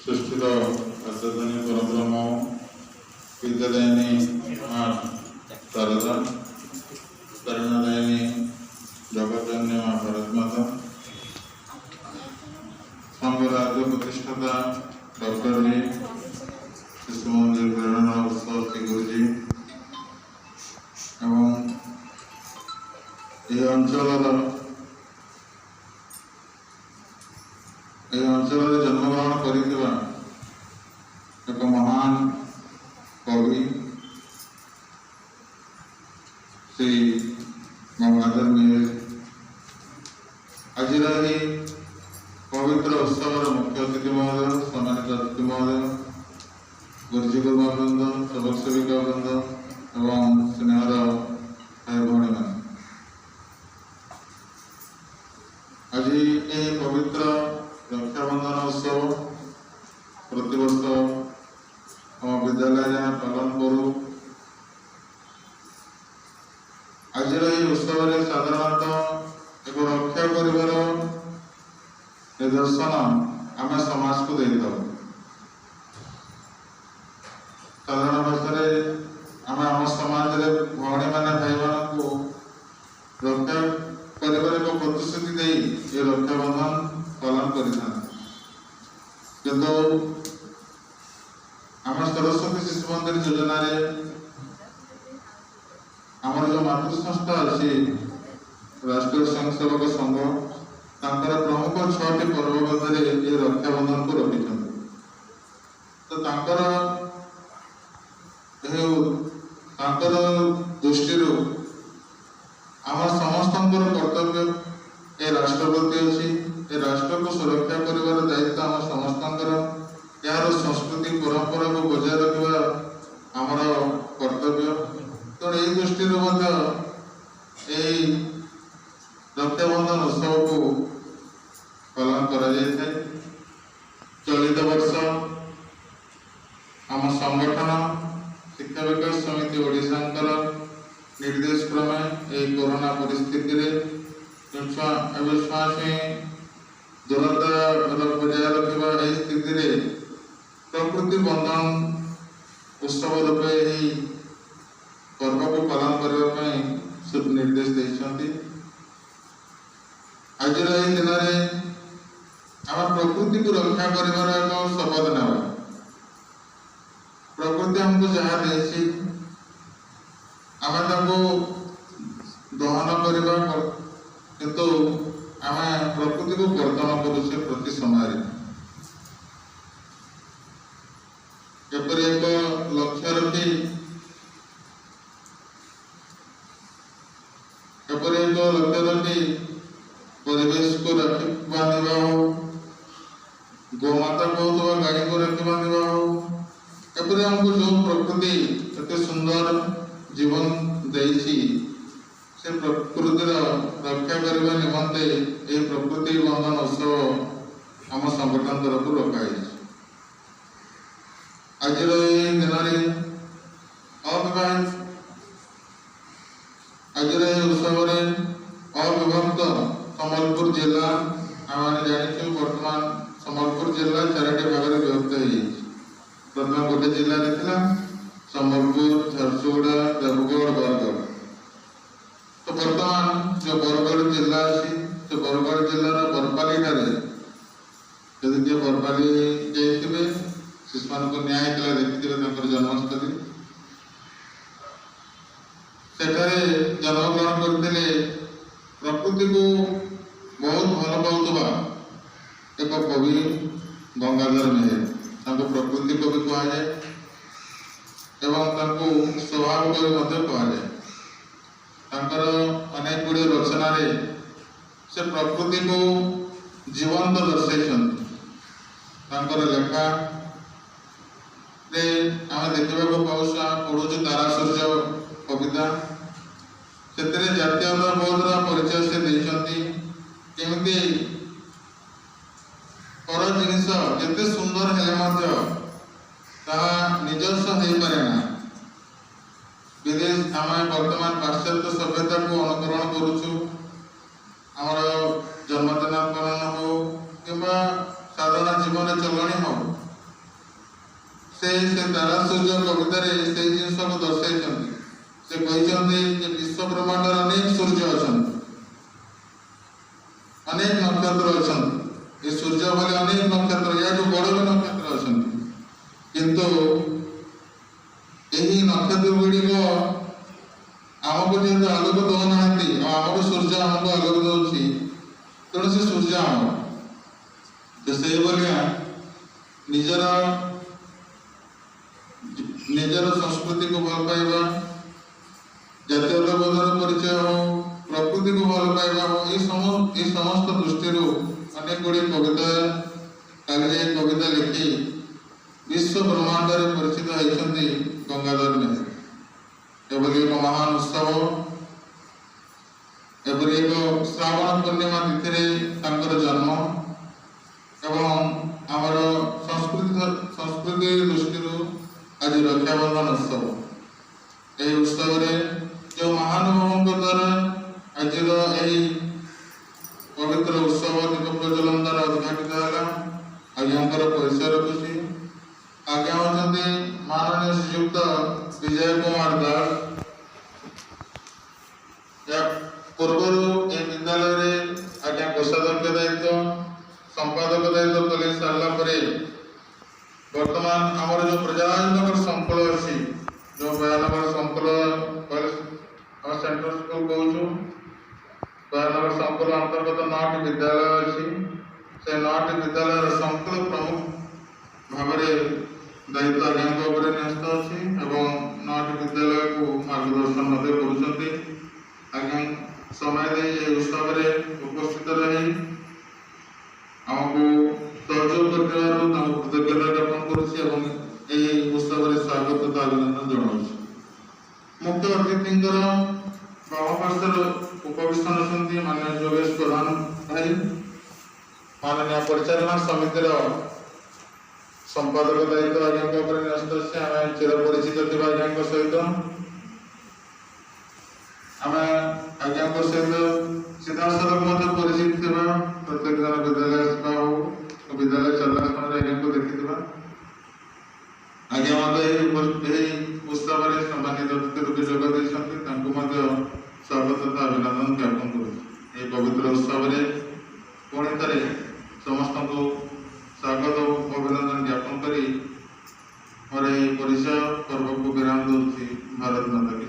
ସୃଷ୍ଟିର ଆଦ୍ୟଧନୀ ପରବ୍ରହ୍ମ ବିଦ୍ୟାଦାୟିନୀ ମା ଶାରଦା, ପ୍ରେରଣାଦାୟିନୀ ଜଗତଜନନୀ ମା ଭାରତ ମାତା, ସଂଘର ଆଦ୍ୟ ପ୍ରତିଷ୍ଠାତା ଡକ୍ଟର ଜି, ଶିଶୁ ମନ୍ଦିର ପ୍ରେରଣା ଉତ୍ସ ଶ୍ରୀ ଗୁରୁଜୀ ଏବଂ ଏହି ଅଞ୍ଚଳରେ ଜନ୍ମଗ୍ରହଣ କରିଥିବା ଏକ ମହାନ କବି ଶ୍ରୀ ଗଙ୍ଗାଧର ମେହେର, ଆଜିର ଏହି ପବିତ୍ର ଉତ୍ସବର ମୁଖ୍ୟ ଅତିଥି ମହୋଦୟ, ସମ୍ମାନିତ ଅତିଥି ମହୋଦୟ, ଗୁରୁଜୀ ଗୁରୁମା ବୃନ୍ଦ, ସେବକ ସେବିକା ବୃନ୍ଦ ଏବଂ ସ୍ନେହର ଭାଇ ଭଉଣୀମାନେ, ଆଜି ଏହି ପବିତ୍ର ରକ୍ଷାବନ୍ଧନ ଉତ୍ସବ ପ୍ରତିବର୍ଷ ଆମ ବିଦ୍ୟାଳୟରେ ଆମେ ପାଳନ କରୁ। ଆଜିର ଏହି ଉତ୍ସବରେ ସାଧାରଣତଃ ଏକ ରକ୍ଷା କରିବାର ନିଦର୍ଶନ ଆମେ ସମାଜକୁ ଦେଇଥାଉ। ସାଧାରଣ ଭାଷାରେ ଆମେ ଆମ ସମାଜରେ ଭଉଣୀମାନେ ଭାଇମାନଙ୍କୁ ରକ୍ଷା କରିବାର ଏକ ପ୍ରତିଶ୍ରୁତି ଦେଇ ଏ ରକ୍ଷାବନ୍ଧନ ପାଳନ କରିଥାନ୍ତି। କିନ୍ତୁ ଆମ ସରସ୍ୱତୀ ଶିଶୁ ମନ୍ଦିର ଯୋଜନାରେ ଆମର ଯୋଉ ମାତୃ ସଂସ୍ଥା ଅଛି, ରାଷ୍ଟ୍ରୀୟ ସ୍ୱୟଂସେବକ ସଂଘ, ତାଙ୍କର ପ୍ରମୁଖ ଛଅଟି ପର୍ବ ମଧ୍ୟରେ ଏ ରକ୍ଷାବନ୍ଧନକୁ ରଖିଛନ୍ତି। ତ ତାଙ୍କର ଦୃଷ୍ଟିରୁ ଆମ ସମସ୍ତଙ୍କର କର୍ତ୍ତବ୍ୟ ଏ ରାଷ୍ଟ୍ର ପ୍ରତି ଅଛି। ଏ ରାଷ୍ଟ୍ରକୁ ସୁରକ୍ଷା କରିବାର ଦାୟିତ୍ୱ ଆମ ସମସ୍ତଙ୍କର। ଏହାର ସଂସ୍କୃତି ପରମ୍ପରାକୁ ବଜାୟ ରଖିବା ଆମର କର୍ତ୍ତବ୍ୟ। ତେଣୁ ଏଇ ଦୃଷ୍ଟିରୁ ମଧ୍ୟ ଏଇ ରକ୍ଷାବନ୍ଧନ ଉତ୍ସବକୁ ପାଳନ କରାଯାଇଥାଏ। ଚଳିତ ବର୍ଷ ଆମ ସଂଗଠନ ଶିକ୍ଷା ବିକାଶ ସମିତି ଓଡ଼ିଶାଙ୍କର ନିର୍ଦ୍ଦେଶ କ୍ରମେ ଏହି କରୋନା ପରିସ୍ଥିତିରେ ଛୁଆ ଏବେ ଛୁଆଛୁଇଁ ଦୂରତା ବଜାୟ ରଖିବା, ଏହି ସ୍ଥିତିରେ ପ୍ରକୃତି ବନ୍ଧନ ଉତ୍ସବ ରୂପେ ଏହି ପର୍ବକୁ ପାଳନ କରିବା ପାଇଁ ନିର୍ଦ୍ଦେଶ ଦେଇଛନ୍ତି। ଆଜିର ଏହି ଦିନରେ ଆମେ ପ୍ରକୃତିକୁ ରକ୍ଷା କରିବାର ଏକ ଶପଥ ନେବା। ପ୍ରକୃତି ଆମକୁ ଯାହା ଦେଇଛି, ଆମେ ତାକୁ ଦହନ କରିବା, କିନ୍ତୁ ଆମେ ପ୍ରକୃତିକୁ କର୍ତ୍ତନ କରୁଛେ ପ୍ରତି ସମୟରେ। ଏପରି ଏକ ଲକ୍ଷ୍ୟ ରଖି, ଏପରି ଏକ ଲକ୍ଷ୍ୟ ରଖି ପରିବେଶକୁ ରାକ୍ଷୀ ବାନ୍ଧିବା ହଉ, ଗୋମାତା କହୁଥିବା ଗାଈକୁ ରାକ୍ଷୀ ବାନ୍ଧିବା ହଉ, ଏପରି ଆମକୁ ଯୋଉ ପ୍ରକୃତି ଏତେ ସୁନ୍ଦର ଜୀବନ ଦେଇଛି, ସେ ପ୍ରକୃତିର ରକ୍ଷା କରିବା ନିମନ୍ତେ ଏହି ପ୍ରକୃତି ବନ୍ଧନ ଉତ୍ସବ ଆମ ସଂଗଠନ ତରଫରୁ ରଖାଯାଇଛି। ଆଜିର ଏହି ଦିନରେ ଅବିବାହିତ, ଆଜିର ଏହି ଉତ୍ସବରେ ଅବିଭକ୍ତ ସମ୍ବଲପୁର ଜିଲ୍ଲା, ଆମେ ଜାଣିଛୁ ବର୍ତ୍ତମାନ ସମ୍ବଲପୁର ଜିଲ୍ଲା ଚାରୋଟି ଭାଗରେ ବିଭକ୍ତ ହେଇଯାଇଛି। ପ୍ରଥମେ ଗୋଟେ ଜିଲ୍ଲାରେ ଥିଲା, ସମ୍ବଲପୁର, ଝାରସୁଗୁଡ଼ା, ଦେବଗଡ଼, ବରଗଡ଼। ତ ବର୍ତ୍ତମାନ ଯୋଉ ବରଗଡ଼ ଜିଲ୍ଲା ଅଛି, ସେ ବରଗଡ଼ ଜିଲ୍ଲାର ବରପାଲି ଠାରେ, ଯଦି କିଏ ବରପାଲି ଯାଇଥିବେ, ଶିଶୁମାନଙ୍କୁ ନିଆ ହେଇଥିଲା, ଦେଖିଥିବେ ତାଙ୍କର ଜନ୍ମସ୍ଥଳୀ। ସେଠାରେ ଜନ୍ମଗ୍ରହଣ କରିଥିଲେ ପ୍ରକୃତିକୁ ବହୁତ ଭଲ ପାଉଥିବା ଏକ କବି ଗଙ୍ଗାଧର ମେହେର। ତାଙ୍କୁ ପ୍ରକୃତି କବି କୁହାଯାଏ ଏବଂ ତାଙ୍କୁ ସ୍ୱଭାବ କବି ମଧ୍ୟ କୁହାଯାଏ। ତାଙ୍କର ଅନେକ ଗୁଡ଼ିଏ ରଚନାରେ ସେ ପ୍ରକୃତିକୁ ଜୀବନ୍ତ ଦର୍ଶାଇଛନ୍ତି। ତାଙ୍କର ଲେଖାରେ ଆମେ ଦେଖିବାକୁ ପାଉଛୁ, ଆମେ ପଢୁଛୁ ତାରା ସୂର୍ଯ୍ୟ କବିତା, ସେଥିରେ ଜାତୀୟତାବୋଧର ପରିଚୟ ସେ ଦେଇଛନ୍ତି। କେମିତି ପର ଜିନିଷ ଯେତେ ସୁନ୍ଦର ହେଲେ ମଧ୍ୟ ତାହା ନିଜସ୍ୱ ହେଇପାରେ ନା। ବିଦେଶ, ଆମେ ବର୍ତ୍ତମାନ ପାଶ୍ଚାତ୍ୟ ସଭ୍ୟତାକୁ ଅନୁକରଣ କରୁଛୁ। ଆମର ଜନ୍ମଦିନ ପାଳନ ହଉ କିମ୍ବା ସାଧାରଣ ଜୀବନ ଚଳଣି ହଉ, ସେ ସେ ତାରା ସୂର୍ଯ୍ୟ କବିତାରେ ସେଇ ଜିନିଷକୁ ଦର୍ଶାଇଛନ୍ତି। ସେ କହିଛନ୍ତି ଯେ ବିଶ୍ୱ ବ୍ରହ୍ମାଣ୍ଡରେ ଅନେକ ସୂର୍ଯ୍ୟ ଅଛନ୍ତି, ଅନେକ ନକ୍ଷତ୍ର ଅଛନ୍ତି। ଏ ସୂର୍ଯ୍ୟ ଭଳି ଅନେକ ନକ୍ଷତ୍ର, ୟାଠୁ ବଡ଼ ବି ନକ୍ଷତ୍ର ଅଛନ୍ତି। କିନ୍ତୁ ଏହି ନକ୍ଷତ୍ର ଗୁଡ଼ିକ ଆମକୁ ଯେହେତୁ ଆଲୋକ ଦଉନାହାନ୍ତି ଆଉ ଆମର ସୂର୍ଯ୍ୟ ଆମକୁ ଆଲୋକ ଦଉଛି, ତେଣୁ ସେ ସୂର୍ଯ୍ୟ ଆମର। ତ ସେଇଭଳିଆ ନିଜର ନିଜର ସଂସ୍କୃତିକୁ ଭଲ ପାଇବା, ଜାତୀୟତାବୋଧର ପରିଚୟ ହଉ, ପ୍ରକୃତିକୁ ଭଲ ପାଇବା ହଉ, ଏଇ ସମସ୍ତ ଦୃଷ୍ଟିରୁ ଅନେକ ଗୁଡ଼ିଏ କବିତା, କାଳିଜାଇ କବିତା ଲେଖି ବିଶ୍ୱ ବ୍ରହ୍ମାଣ୍ଡରେ ପରିଚିତ ହେଇଛନ୍ତି ଗଙ୍ଗାଧର ମେହେର। ଏଭଳି ଏକ ମହାନ ଉତ୍ସବ, ଏପରି ଏକ ଶ୍ରାବଣ ପୂର୍ଣ୍ଣିମା ତିଥିରେ ତାଙ୍କର ଜନ୍ମ ଏବଂ ଆମର ସଂସ୍କୃତି ଦୃଷ୍ଟିରୁ ଆଜି ରକ୍ଷାବନ୍ଧନ ଉତ୍ସବ। ଏହି ଉତ୍ସବରେ ଯେଉଁ ମହାନୁଭବଙ୍କ ଦ୍ୱାରା ଆଜିର ଏହି ପବିତ୍ର ଉତ୍ସବ ଦୀପ ପ୍ରଜ୍ୱଳନ ଦ୍ୱାରା ଉଦ୍ଘାଟିତ ହେଲା, ଆଜ୍ଞାଙ୍କର ପରିଚୟ ରଖୁଛି। ଆଜ୍ଞା ହେଉଛନ୍ତି ମାନନୀୟ ଶ୍ରୀଯୁକ୍ତ ବିଜୟ କୁମାର ଦାସ। ଏହା ପୂର୍ବରୁ ଏହି ବିଦ୍ୟାଳୟରେ ଆଜ୍ଞା କୋଷାଧ୍ୟକ୍ଷ ଦାୟିତ୍ୱ, ସମ୍ପାଦକ ଦାୟିତ୍ୱ ତୁଲେଇ ସାରିଲା ପରେ ବର୍ତ୍ତମାନ ଆମର ଯେଉଁ ବ୍ରଜରାଜନଗର ସଂକୁଳ ଅଛି, ଯେଉଁ ବୟାନଗର ସଂକୁଳ କହିଲେ ଆମେ ସେଣ୍ଟ୍ରାଲ ସ୍କୁଲ କହୁଛୁ, ବୟାନଗର ସଂକୁଳ ଅନ୍ତର୍ଗତ 9ଟି ବିଦ୍ୟାଳୟ ଅଛି। ସେ 9ଟି ବିଦ୍ୟାଳୟର ସଂକୁଳ ପ୍ରମୁଖ ଭାବରେ ଦାୟିତ୍ୱ ଆଜ୍ଞାଙ୍କ ଉପରେ ନ୍ୟସ୍ତ ଅଛି ଏବଂ 9ଟି ବିଦ୍ୟାଳୟକୁ ମାର୍ଗଦର୍ଶନ ମଧ୍ୟ କରୁଛନ୍ତି। ଆଜ୍ଞା ସମୟ ଦେଇ ଏହି ଉତ୍ସବରେ ଉପସ୍ଥିତ ରହି ଆମକୁ ସହଯୋଗ କରିଥିବାରୁ ତାଙ୍କୁ କୃତଜ୍ଞତା ଜ୍ଞାପନ କରୁଛି ଏବଂ ଏହି ଉତ୍ସବରେ ସ୍ୱାଗତ ତଥା ଅଭିନନ୍ଦନ ଜଣାଉଛି। ମୁଖ୍ୟ ଅତିଥିଙ୍କର ବାମ ପାର୍ଶ୍ୱରେ ଉପବିଷ୍ଟ ଅଛନ୍ତି ମାନନୀୟ ଯୋଗେଶ ପ୍ରଧାନ ଭାଇ, ମାନନୀୟ ପରିଚାଳନା ସମିତିର ସମ୍ପାଦକ ଦାୟିତ୍ୱ ଆଜ୍ଞାଙ୍କ ଉପରେ ନ୍ୟସ୍ତ ଅଛି। ଆମେ ଚିର ପରିଚିତ ଥିବା ଆଜ୍ଞାଙ୍କ ସହିତ, ଆମେ ଆଜ୍ଞାଙ୍କ ସହିତ ସିଧାସଳଖ ମଧ୍ୟ ପରିଚିତ ଥିବା, ପ୍ରତ୍ୟେକ ଦିନ ବିଦ୍ୟାଳୟ ଆସିବା ହଉ, ବିଦ୍ୟାଳୟ ଚାଲିଲା ସମୟରେ ଆଜ୍ଞାଙ୍କୁ ଦେଖିଥିବା। ଆଜ୍ଞା ମଧ୍ୟ ଏହି ଉତ୍ସବରେ ସମ୍ମାନିତ ଅତିଥି ରୂପେ ଯୋଗ ଦେଇଛନ୍ତି। ତାଙ୍କୁ ମଧ୍ୟ ସ୍ୱାଗତ ତଥା ଅଭିନନ୍ଦନ ଜ୍ଞାପନ କରୁଛି। ଏହି ପବିତ୍ର ଉତ୍ସବରେ ପୁଣି ଥରେ ସମସ୍ତଙ୍କୁ ସ୍ୱାଗତ ଓ ଅଭିନନ୍ଦନ ଜ୍ଞାପନ କରି ମୋର ଏହି ପରିଚୟ ପର୍ବକୁ ବିରାମ ଦେଉଛି। ଭାରତ ମାତା କି